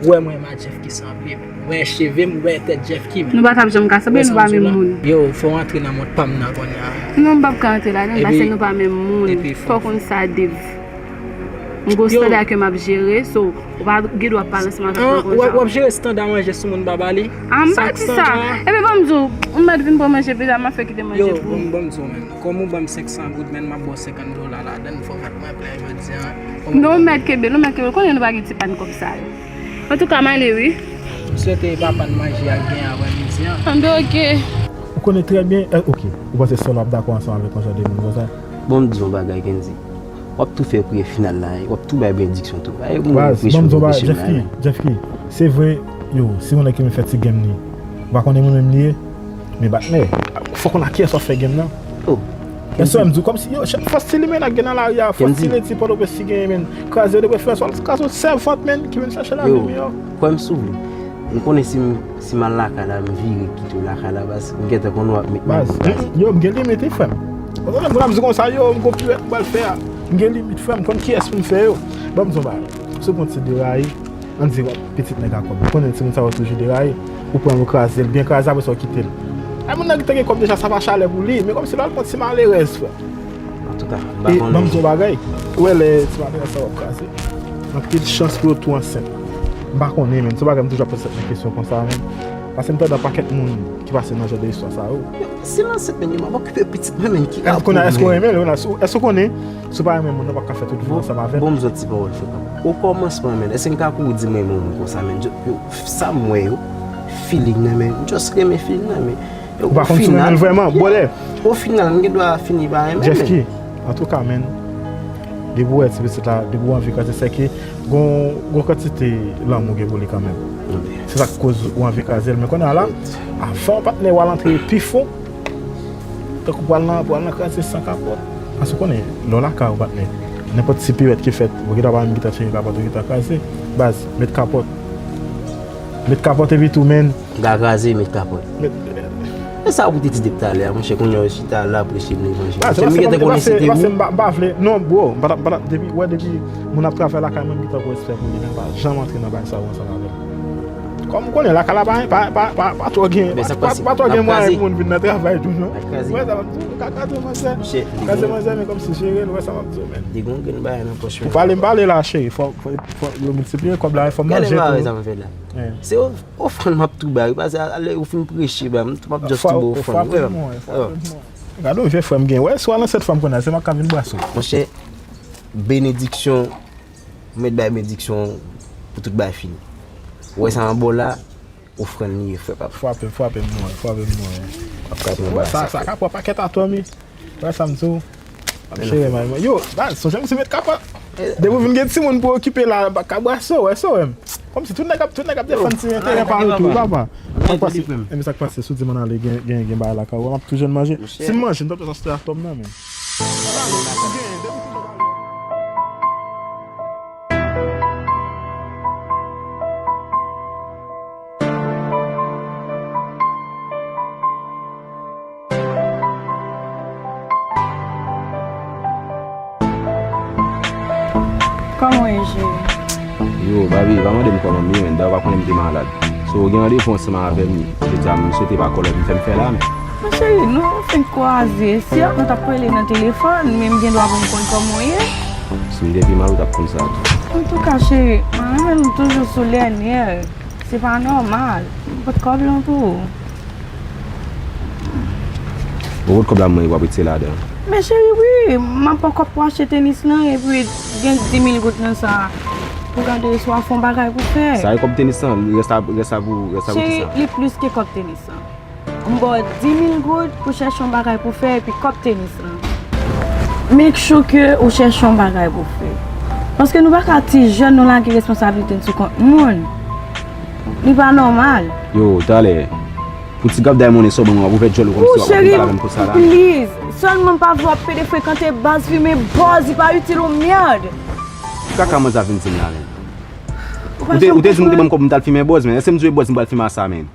Ou wè mwen m a Jeff ki sanble, men. Ou wè cheve m, ou wè tèt Jeff ki, men. Nou pa t ap janm ka sanble, nou pa menm moun. Yo, fò w antre nan mond pa m nan kounye a. Non, m p ap ka antre ladan l, paske nou pa menm moun. Fò w konn sa, Dave. M gon standa ke m ap jere, so, ou pa gen dwa ap pale ansanm avèk mwen konsa. W ap jere standa manje sou moun baba li? A, m pa di sa. Epi ban m di w, ou mèt vin pran manje pita, m ap fè kite manje pou ou. Yo, ban m di w, men. Kòm ou ban m senk san goud, men m ap ba w senkant dola ladan l, fò vant mwen plen jodi a. Non, ou mèt kenbe l, ou mèt kenbe l. Ou konnen nou pa gen ti pàn kòb sa yo. Antouka, m ale wi. M swete e pa pàn manje a k gen aprèmidi an. Anben, oke. Ou konnen trè byen, eh, oke. Ou panse Solo ap dakò ansanm avèk yon jan de moun konsa? Bon, m di yon bagay, Kendy. W ap tou fè priyè final la, w ap tou bay benediksyon tou. Baz, ban m di yon bagay, Jeff Key, Jeff Key. Se vre, yo, se yon nèg ki renmen fè ti game li. Ou pa konnen mwen menm li ye? Men batnè, fòk ou nan kiyès w ap fè game nan. Oh. Èske m di w kòmsi, yo, fò stil limena k gen nan lari a, fò stil eti Pòtoprens ki genyen, men. Kraze yo de preferans, w al kraze yon sèvant, men, ki vin chache lavi miyò. Yo, kwè m sou vre. M konnen si m, si m al lakay la, m vire kite w lakay la, baz, m gentan konnen w ap met men pou kraze. Yo, m gen limit, wi, frè m. Ou konnen, moun ap di konsa, yo, m gon piwèt m pral fè a. M gen limit, frè m, konn kiyès pou m fè yo. Ban m di w yon bagay. Si w pran ti de rayi, Ann di w ap pitit nèg a kòb. Ou konnen timoun sa yo toujou deraye. Ou pran l, ou kraze l, byen kraze, apre sa w kite l. Ay, moun nan te gen kòb deja, sa pa chalè pou li. Men kòmsi l al pran ti malerèz, frè. Antouka, m pa konnen. E ban m di w yon bagay. Ou wè lè ti malerèz sa w ap kraze, anpil chans pou yo tou ansent. M pa konnen, menn. Se yon bagay m toujou ap poze tèt mwen kesyon konsa, menn. Paske m tande pakèt moun ki pase nan jan de istwa sa yo. Silans, men, yo, m ap okipe pitit mwen, men, ki... Èske konnen, èske w renmen l, Ronald? Èske w konnen, si w pa renmen moun nan, w pa ka fè tout vi ansanm avè l? Bon, m zòt ti pawòl, frè pa m. O kòmansman, men, èske m ka kouri di m renmen yon moun konsa, men? Yo, sa m wè yo, feeling nan, men, m just renmen feeling nan, men. Ou pa konn si w renmen l vrèman, bwòdè. O final, m gen dwa fini pa renmen l, men. Jeffky, antouka, men, depi w wè ti pitit la, depi w anvi kraze, sèke gon, gon kantite lanmou gen pou li kanmenm. Se sa k koz ou anvi kraze l. Men kounye a la, avan patnè w al antre pi fon, tankou pral nan, pral nan kraze san kapòt. Paske w konnen, lè w lakay ou patnè, nenpòt ti piwèt ki fèt, ou gentan pa menm gentan chire kapòt, ou gentan kraze. Baz, met kapòt. Met kapòt epi tou, men. Ka kraze, met kapòt. Met... E sa ou te di depi talè a, monchè, kounye a w chita la, preche m levanjil. Ah, se paske m gentan konnen se te ou. M pa, m pa vle. Non, bro, m pa t ap, m pa t ap, depi, wè, depi moun ap travay lakay mwen, m gentan gen respè pou li, men m pa janm antre nan bagay sa yo ansanm avè l. Kòm m konnen lakay la pa, pa, pa, pa, pa twò gen, pa, pa, pa twò gen mwayen pou moun vin nan travay tou, non. Wè sa m ap di w, ou ka kraze manzè. Kraze manzè, men kòmsi jere l, wè sa m ap di w, men. Li gon grenn bagay nan pòch mwen. Ou pale, m pale la, cheri, fò, fò, fò yo miltipliye kòb la, fò m manje tou. Gade sa m fè la. Se ofrann m ap tou ba wi, paske a lè ou fin preche ba m, m ap just tou ba ofrann wi. Gade yon vye frè m gen, wè, si w al ansent fanm kounye a, se m k ap vin brase w. Monchè, benediksyon, ou mèt bay benediksyon pou tout bagay fini. Ou wè sa anba w la, ofrann li ye, frè pa m. Frape m, frape m, mwen, frape m, mwen. W ap frape yon bagay sa, sa ka pran pakèt atò, wi. Wè sa m di w. M ap jere mal mwen. Yo, baz, sonje m se met kapòt. Depi w vin gen timoun pou okipe la, ka brase w, wè, so, wè. Kòmsi tout nèg ap, tout nèg ap defann ti enterè pa yo tou, wi, papa. Sa k pase? Epi sa k pase, si w di m ann ale, gen, gen, gen bagay lakay ou, m ap tou jwenn manje. Si m manje, m t ap jwenn achte atò m nan, men. Kòman w ye, cheri? Yo, baby, pa mande m kòman m ye, men. Dayè, w pa konnen m te malad. So, ou gen randevou ansanm avè m, jodi a, m swete pa kòlè vin fè m fè la, men. Men cheri, nou fenk kwaze. Si nou t ap rele nan telefòn, men m gen dwa pou m konn kòman w ye. Si m te pi mal, ou t ap konn sa tou. Antouka, cheri, mwen menm, m toujou sou lè nèv. Se pa nòmal. Mwen pot kòb lan pou ou. Ou pot kòb la mwen, w ap retire ladan. Men cheri, wi, m ap pran kòb pou achte tenis lan, epi gen dis mil goud nan sa. Pou gade si w ap fè yon bagay pou fè. Sa e kòb tenis lan, rès la, rès la pou, rès la pou kisa? Cheri, li plis ke kòb tenis lan. M ba w dis mil goud pou chèche yon bagay pou fè epi kòb tenis lan. Make sure ke ou chèche yon bagay pou fè. Paske nou pa ka ti jèn nou lage responsablite n sou kont moun. Li pa nòmal. Yo, talè. Pou ti gab day monnen sa w ban mwen, w ap ouvè djòl ou kòmsi w ap pale avè m konsa la. Please. Sèlman pa vle w ap pede frekante baz, fimen bòz, li pa itil yon mèd. Kaka manzè ap vin di m la, men. Ou te, ou te di m ou te ban m kòb pou m t al fimen bòz, men. Èske m di w e bòz m pral fimen a sa, men?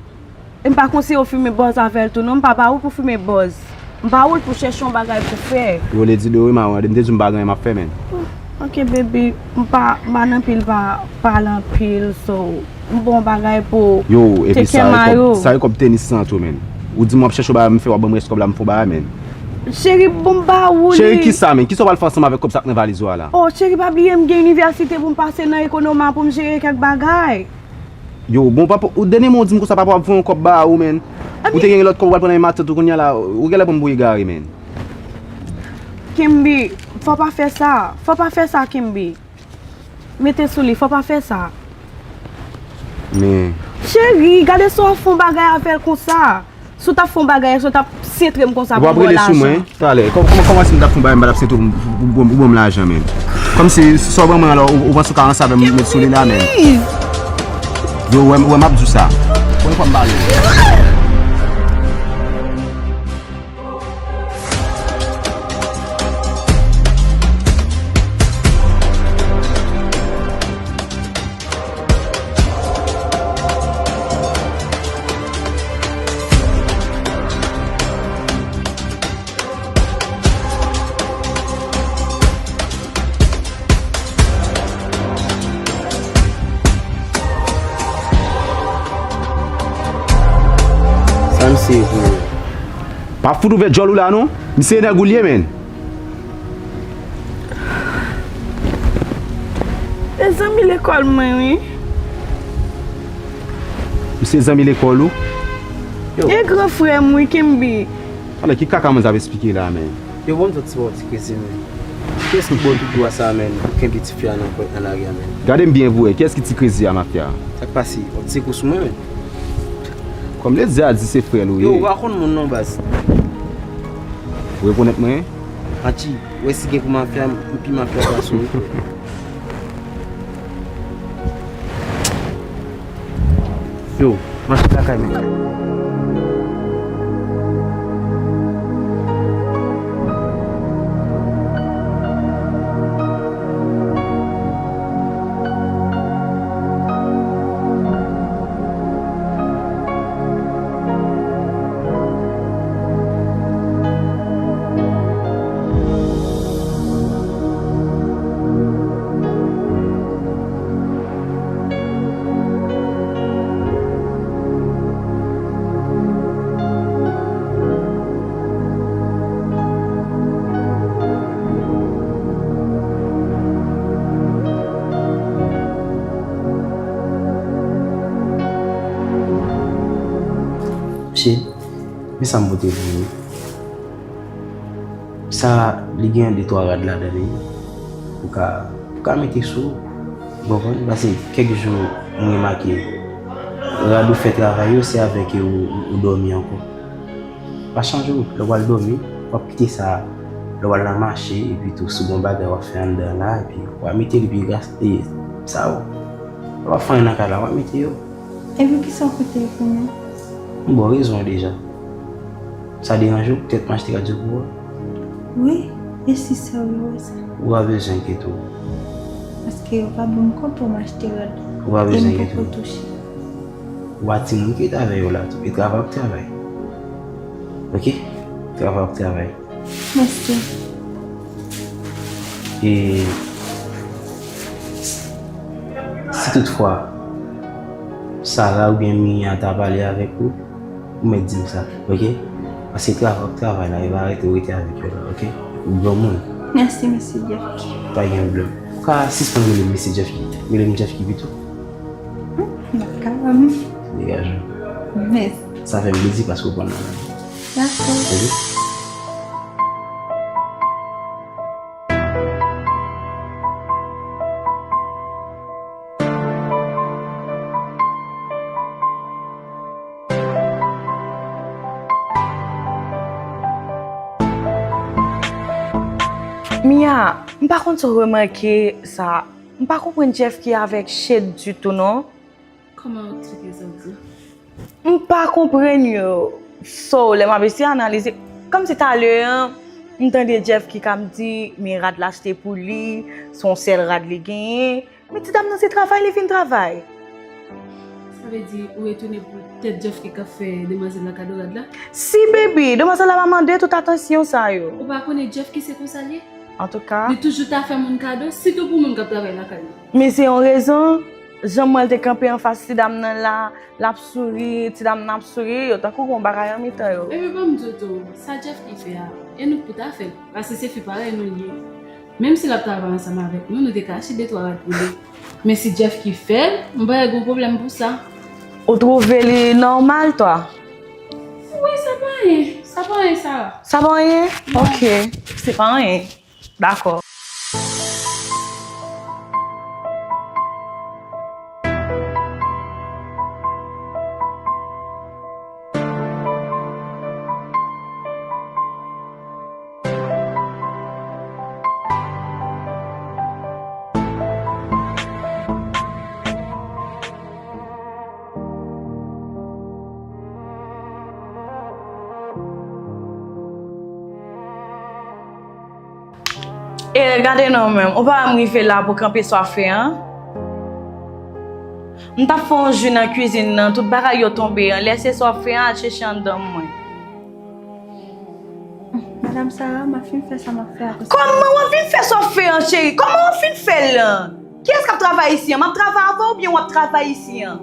E m pa konseye w fimen bòz avè l tou non, m pa ba ou pou fimen bòz. M ba ou l pou chèche yon bagay pou fè. Yo, Lady Dorima, wi, m te di w m pa gen anyen m ap fè, men. Ok, baby, m pa, m pa nan pil pa pale anpil, so, m ba w yon bagay pou take care my yo. Yo, epi sa e kòb, sa e kòb tenis lan tou, men. Ou di m w ap chèche yon bagay m fè, w ap ban m rès kòb la, m fè yon bagay, men. Cheri, bon, m ba ou li. Cheri, kisa, men? Kisa w pral fè ansanm avèk kòb sa k nan valiz ou a la? Oh, cheri, pa bliye m gen inivèsite pou m pase nan Ekonoma pou m jere kèk bagay. Yo, bon, papa, ou dènye mwen w di m konsa, papa w ap voye yon kòb ba ou, men. Ou te gen lòt kòb ou pral pran nan men matant ou, kounye a la, ou genlè pran m pou egare, men. Kimby, fò pa fè sa. Fò pa fè sa, Kimby. Mete sou li, fò pa fè sa. Men. Cheri, gade si w ap fè yon bagay avè l konsa. Si w t ap fè yon bagay, èske w t ap sentre m konsa pou m ba w lajan? Ou p ap rele sou mwen, talè. Kò-, kòman, kòman si m t ap fè yon bagay, m pa t ap sentre w pou, pou, pou, pou ban m lajan, men? Kòmsi, sa w ban mwen an la, ou, ou panse w ka ranse avè m, met sou li la, men? Yo, wè, wè, m ap di w sa. Premye fwa m pale. Sa misye ye pou ou? Pa fout ouvè djòl ou la non. Misye nèg ou l ye, men. Se zanmi lekòl mwen, wi. M se zanmi lekòl ou? Yo. E gran frè m wi, Kenby. Alò, ki kaka manzè ap esplike la, men? Yo, bon, m sot ti ba w ti krezi, men. Kiyès ki ba w tout dwa sa, men, pou kenbe ti fi a nan, nan lari a, men? Gade m byen pou wè, kiyès ki ti krezi a, mafya? Sa k pase? W ap tire kou sou mwen, men? Kòm ledi a di se frè l ou ye. Yo, ou pa konn moun non, baz. Ou rekonèt mwen? Atchi, w wè si gen pou mafya, m pi mafya pase w wi, frè. Yo, mache lakay mwen. Mesye, men sa m pote pou ou. Sa, li gen de twa rad ladan li. Ou ka, ou ka mete sou ou. Ou konprann? Pase kèk jou, m remake, rad ou fè travay yo, se avèk yo ou, ou, ou dòmi ankò. Pa chanje w, lè w al dòmi, w ap kite sa, lè w al nan mache, epi tou, si w gen yon bagay w ap fè anndan la, epi w a mete l, epi ras-, e, sa yo, w ap fè anyen nan kay la, w ap mete yo. Epi kisa w pote pou mwen? M ba w rezon an deja. Sa deranje w poutèt m achte rad yo pou ou a? Wi, e si sè w yo wè sa? Ou pa bezwen enkyete w. Paske yo pa ban m kontan m achte rad e m poko touche. Ou pa timoun ki ret avè yo la tou. E travay w ap travay. Oke? Travay w ap travay. Mèsi. E si toutfwa Sara oubyen Mia ta pale avèk ou, ou mèt di m sa, oke? Paske travay w ap travay la, e pa rete w rete avèk yo la, oke? Ou granmoun. Mèsi, mesye Jeffky. Pa gen pwoblèm. Ou ka sispann rele m mesye Jeffky. Rele m Jeffky pito. Hmm, m ap kapab. Degaje w. Mèsi. Sa fè m plezi paske w pran nan men m. Dakò. Oke? Mia, m pa konn si w remake sa, m pa konprann Jeffky avèk Shade ditou non. Kòman w eksplike sa w di? M pa konprann yo. So, lè m ap eseye analize, kòmsi talè an, m tande Jeffky k ap di, men rad l achte pou li, se yon sèl rad li genyen. Men ti dam nan se travay li vin travay. Sa vle di ou etone poutèt Jeffky k ap fè demwazèl la kado rad la? Si baby, demwazèl la pa mande tout atansyon sa yo. Ou pa konnen Jeffky se konsa l ye? Antouka. Li toujou ta fè moun kado, sitou pou moun k ap travay lakay li. Men se yon rezon, jan m wè l te kanpe anfas ti dam nan la, l ap souri, ti dam nan ap souri, yo tankou gen yon bagay an mitan yo. Ebyen ban m di w tou, sa Jeffky fè a, e nou k pou ta fè l, paske se fi parèy nou l ye. Menm si l ap travay ansanm avèk nou, nou te ka achte de twa rad pou li. Men si Jeffky fè l, m pa wè gen yon pwoblèm pou sa. Ou twouve li nòmal, twa? Wi, sa pa anyen, sa pa anyen, Sara. Sa pa anyen? Oke, se pa anyen. Dakò. E gade non menm, ou pa wè m rive la pou kanpe swafe an? M t ap fè yon ji nan kwizin nan, tout bagay yo tonbe an, lèse swafe an al chèche anndan mwen. Madam Sara, m ap fin fè sa m ap fè a pou sa. Kòman w ap fin fè swafe an cheri? Kòman w ap fin fè l lan? Kiyès k ap travay isi an? M ap travay avè w oubyen w ap travay isi an?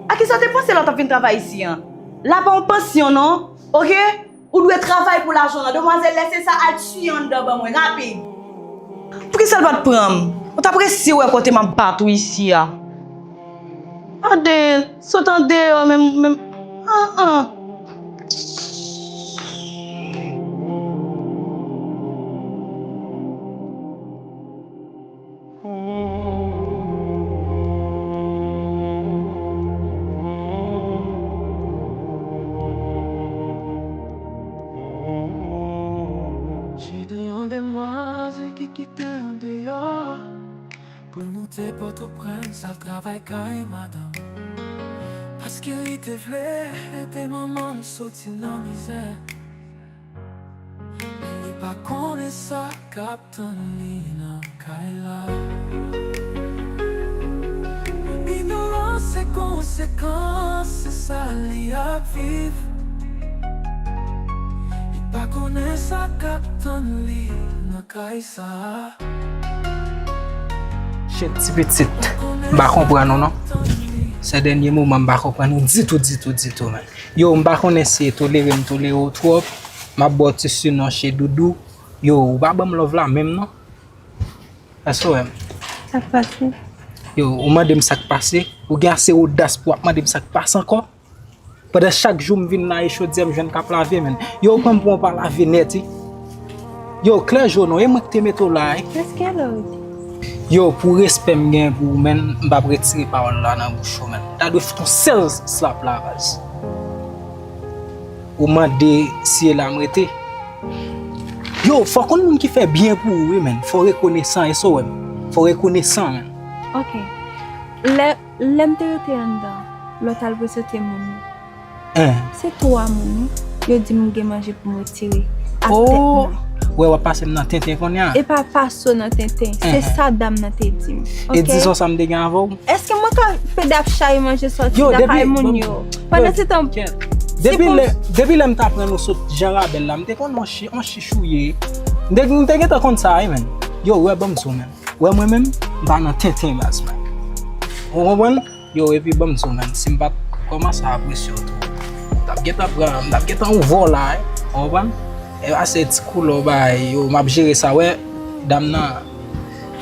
A kisa w te panse lè w t ap vin travay isi an? La pa yon pansyon non, oke? Ou dwe travay pou lajan w lan. Demwazèl, lèse sa al tiye anndan ban mwen, rapid. Poukisa l pa t pran m? Ou t ap resi wè kote m ap bat ou isi a. Tande, sot andeyò menm, menm, an, an. Se te yon demwazèl ki kite andeyò pou l moute Pòtoprens al travay kay madanm. Paske li te vle ede manman l soti nan mizè. Men li pa konnen sa k ap tann li nan kay la. Ignorans se konsekans, se sa li ap viv. Li pa konnen sa k ap tann li nan kay sa. Shit, ti pitit, m pa konprann ou non. Sè dènye moman, m pa konprann ou ditou, ditou, ditou, man. Yo, m pa konnen si e tolere m tolere w twòp. M ap ba w ti sinon chez Doudou. Yo, ou pa ban m love la menm non. Èske w wè m? Sa k pase? Yo, ou mande m sa k pase? Ou gen ase odas pou w ap mande m sa k pase ankò? Pandan chak jou m vin la e chodyè m jwenn k ap lave, menn. Yo, ou pran m pou yon pa lave nèt, wi. Yo, klè jo non, e mwen ki te mete w la, wi. Èske lè w rete? Yo, pou respè m gen pou ou, menn, m p ap retire pawòl la nan bouch ou, menn. Ta dwe fout yon sèl slap la, baz. Ou mande si e la m rete. Yo, fò konn moun ki fè byen pou ou, wi, menn. Fò rekonesan, èske w wè m? Fò rekonesan, menn. Ok. Lè, lè m te rete anndan, lè w t al prezante moun yo. Hein. Se twa moun, wi. Yo di m gen manje pou m retire ak tèt mwen. Wè, w ap pase m nan tenten kounye a. E pa pase w nan tenten. Se sa dam nan te di m. E dizon sa m te gen avè w. Èske mwen ka pede ap chache manje sòti lakay moun yo? Pandan se tan, depi lè, depi lè m t aprann ou sot Jan Rabèl la, m te konn on chi, on chichouye. M te, m te gentan konn sa, wi, menn. Yo, wè, ban m di w, menn. Wè, mwen menm, m pa nan tenten, baz, menn. Ou konprann? Yo, epi ban m di w, menn, si m pa t kòmanse apresye w tou, m t ap gentan pran, m t ap gentan ouvè w la, wi. Ou konprann? E pa se ti koulè w bay, yo, m ap jere sa, wè, dam nan,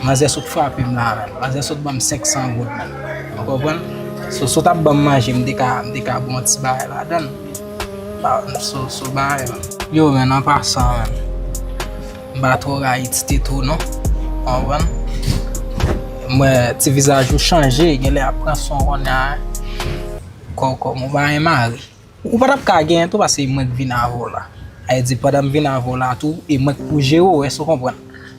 manzè sot frape m la, menn. Manzè sot ban m senk san goud, menn. Ou konprann? So, si w t ap ban m manje, m te ka, m te ka ba w yon ti bagay ladan l. Ba, so, so bagay, menn. Yo, menn, an pasan, menn. M pa twò rayi ti tete w non. Ou konprann? M wè ti vizaj ou chanje, genlè ap pran swen w kounye a. Kò, kò, m ou pa gen mari. Ou pa t ap ka genyen tou paske e mwen k vin avè w la. Sa vle di pandan m vin avè w la tou, e mwen k pou jere w, èske w konprann?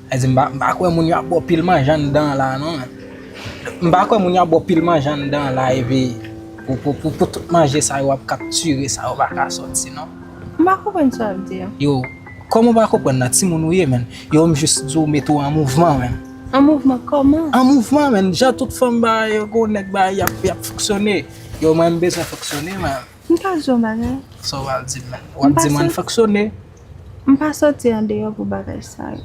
Sa vle di m pa, m pa kwè moun yo ap ba w pil manje anndan an la non, menn. M pa kwè moun yo ap ba w pil manje anndan an la epi pou, pou, pou, pou tout manje sa yo w ap kaptire sa yo pa ka sòti non. M pa konprann sa w ap di a. Yo, kòman w pa konprann nan timoun ou ye, menn? Yo, m jis di w mete w an mouvman, menn. An mouvman kòman? An mouvman, menn. Jan tout fanm ba yo, gwo nèg ba y ap, y ap fonksyone. Yo, mwen, m bezwen fonksyone, menn. M ka di w yon bagay? Sa w pral di m, menn? W ap di m ann fonksyone? M pa sòti andeyò pou bagay sa yo.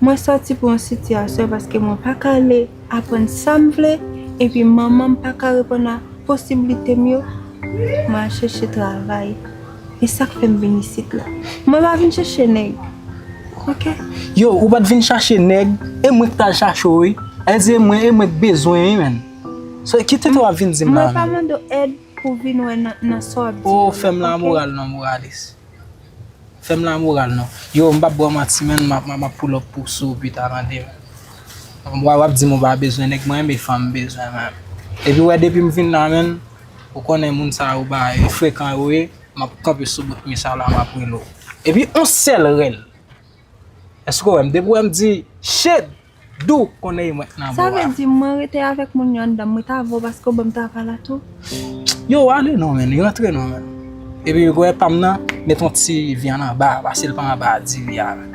Mwen sòti pou yon sitiyasyon paske mwen pa ka ale aprann sa m vle, epi manman m pa ka reponn a posiblite m yo, mwen al chèche travay. E sa k fè m vin isit la. Mwen pa vin chèche nèg. Oke? Yo, ou pa t vin chache nèg, e mwen k t al chache w, wi. Sa vle di e mwen, e mwen k bezwen, wi, menn. So, ki tenten w ap vin di m la menm? Mwen pa mande w èd pou vin wè nan, nan sa w ap di yo. O, fè m lamoral non, moralis. Fè m lamoral non. Yo, m p ap ba w manti, menn, m ap, m ap, m ap pull up pou sou pita, tande, menn. W ap, w ap di m ou pa bezwen nèg, mwen, men fanm m bezwen, menn. Epi w wè, depi m vin la, menn, ou konnen moun sa yo ba, e frekan yo ye, m ap kanpe sou bout mi sa la, m ap rele w. Epi, on sèl rèl. Èske w wè m? Depi w wè m di, shit! Dou konnen e mwen k nan bò a. Sa vle di mwen rete avèk moun yo anndan, mwen t avè w paske w ban m travay la tou? Yo, ale non, menn, rantre non, menn. Epi w wè pa m nan, met yon ti vyann anba, pase l pa anba diri a, menn.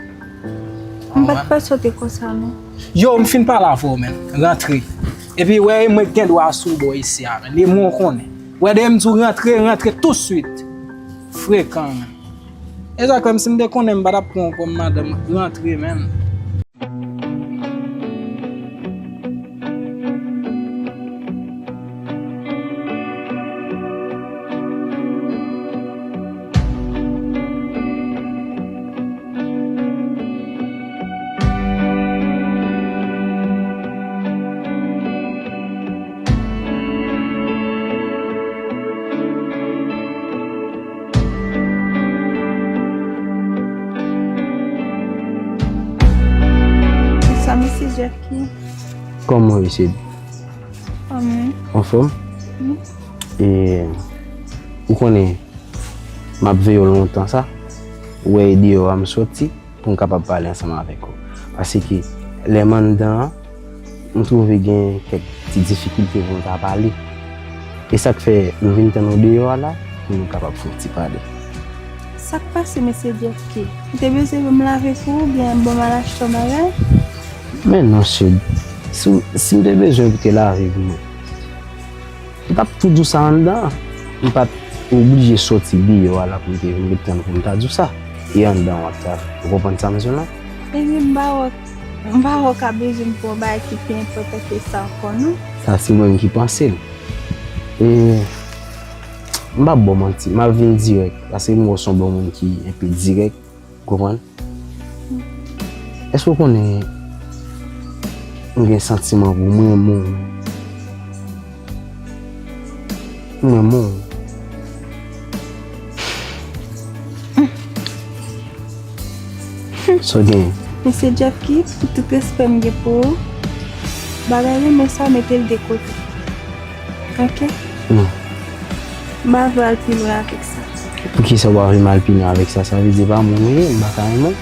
M pa t panse w te konsa, non. Yo, m fin pale avè w, menn. Rantre. Epi, wè, e mwen k gen dwa sou bò isi a, menn. E mwen w konnen. Wè, depi m di w rantre, rantre touswit. Frekan, menn. E sa k fè m, si m te konnen, m pa t ap pran w kòm madanm. Rantre, menn. Jackie. Kòman w ye, Sid? Anfòm? Wi. E, ou konnen, m ap veye w lontan sa. Ou wè, e deyò a m soti pou m kapab pale ansanm avèk ou. Paske lè m anndan an, m twouve gen kèk ti difikilte pou m ta pale. E sa k fè m vin tann ou deyò a la, pou nou kapab fè yon ti pale. Sa k pase, mesye Jackie? Ou te bezwen pou m lave pou ou, oubyen ban m al achte yon bagay? Men non, Sid. Si, si m te bezwen pou te lave pou mwen, m t ap tou di w sa anndan an. M pa t oblije soti deyò a la pou m te vin ret tann pou m ta di w sa. E anndan an w ap travay. Ou konprann sa m di w la? Ebyen, m pa wè, m pa wè w ka bezwen m pou yon bagay ki pi enpòtan ke sa ankò, non. Sa se mwen menm ki panse l. E m p ap ba w manti, m ap vin dirèk, paske m wè w se yon bon moun ki enpe dirèk, ou konprann? Èske w konnen m gen santiman pou ou, m renmen w, m renmen w. Sa w genyen? Mesye Jackie, pou tout respè m gen pou ou, bagay renmen sa w mete l de kote. Oke? Non. M pa vle al pi lwen avèk sa. Poukisa w pa vle m al pi lwen avèk sa? Sa vle di pa moun ou ye, m pa ka renmen w?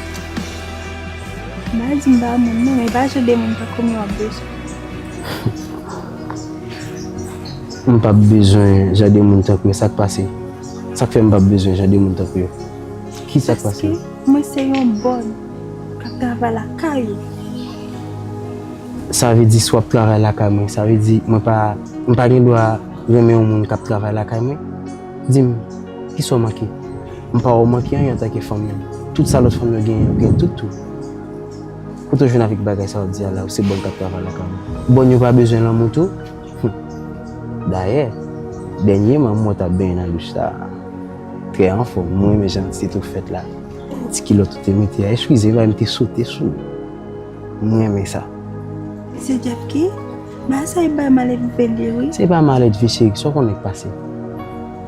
M pa di m pa moun non, men pa jan de moun tankou m yo w ap bezwen. M p ap bezwen jan de moun tankou yo. Sa k pase? Sa k fè m p ap bezwen jan de moun tankou yo? Kisa k pase? Paske mwen se yon bòn k ap travay lakay ou. Sa vle di si w ap travay lakay mwen, sa vle di mwen pa, m pa gen dwa renmen yon moun k ap travay lakay mwen? Di m, kisa w manke? M pa wè w manke anyen antanke fanm nan. Tout sa lòt fanm yo genyen, ou gen tout tou. Kote w jwenn avèk bagay sa w ap di a la, ou se bòn k ap travay lakay mwen? Bòn yo pa bezwen lanmou tou? Hum. Dayè, dènyèman, m wè w t ap benyen nan douch la. Trè anfòm, mwen renmen jan ti tèt ou fèt la. Ti kilòt ou te mete a, eskize, e pa m te sote sou ou. Mwen renmen sa. Mesye Jackie, bagay sa e bay malèdve li, wi. Se pa malèdve, cheri, sa w konnen k pase?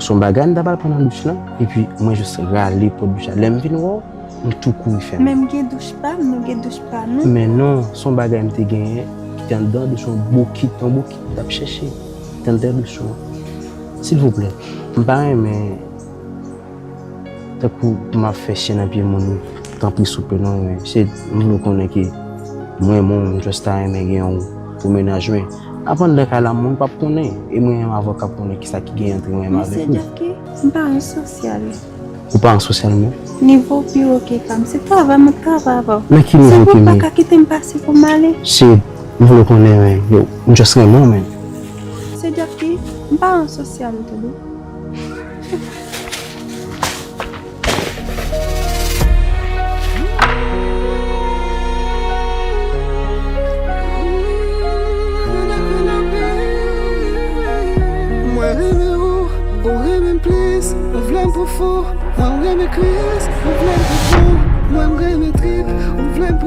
Se yon bagay m t ap al pran nan douch lan, epi mwen jis rale pòt douch la. Lè m vin wè w, m tou kouri fèmen. Men m gen douch pa m, nou gen douch pa nou. Men non, se yon bagay m te genyen ki te anndan douch, yon bokit, yon bokit m t ap chèche. Ki te anndan douch lan. Silvouplè, m pa renmen tankou pou m ap fè chen nan pye moun, tanpri souple non, men se, m vle w konnen ke mwen, mwen, m just ta renmen gen w pou mennaj mwen. Apandan kay la, moun p ap konnen, e mwen menm avè w k ap konnen kisa ki gen ant mwen menm avèk ou. Mesye Jackie, m pa yon sosyal. Ou pa yon sosyal, men? Nivo w pi wo ke pa m, se travay m ap travay avè w. Nan ki nivo ke m ye? Se pou w pa ka kite m pase pou m ale? Se, m vle w konnen, men, yo, m just renmen w, men. Mesye Jackie, m pa yon sosyal, tande. Mwen renmen ou, ou renmen m plis, ou vle m pou fou. Mwen renmen kwis, ou vle m pou fou. Mwen renmen trip, ou vle m pou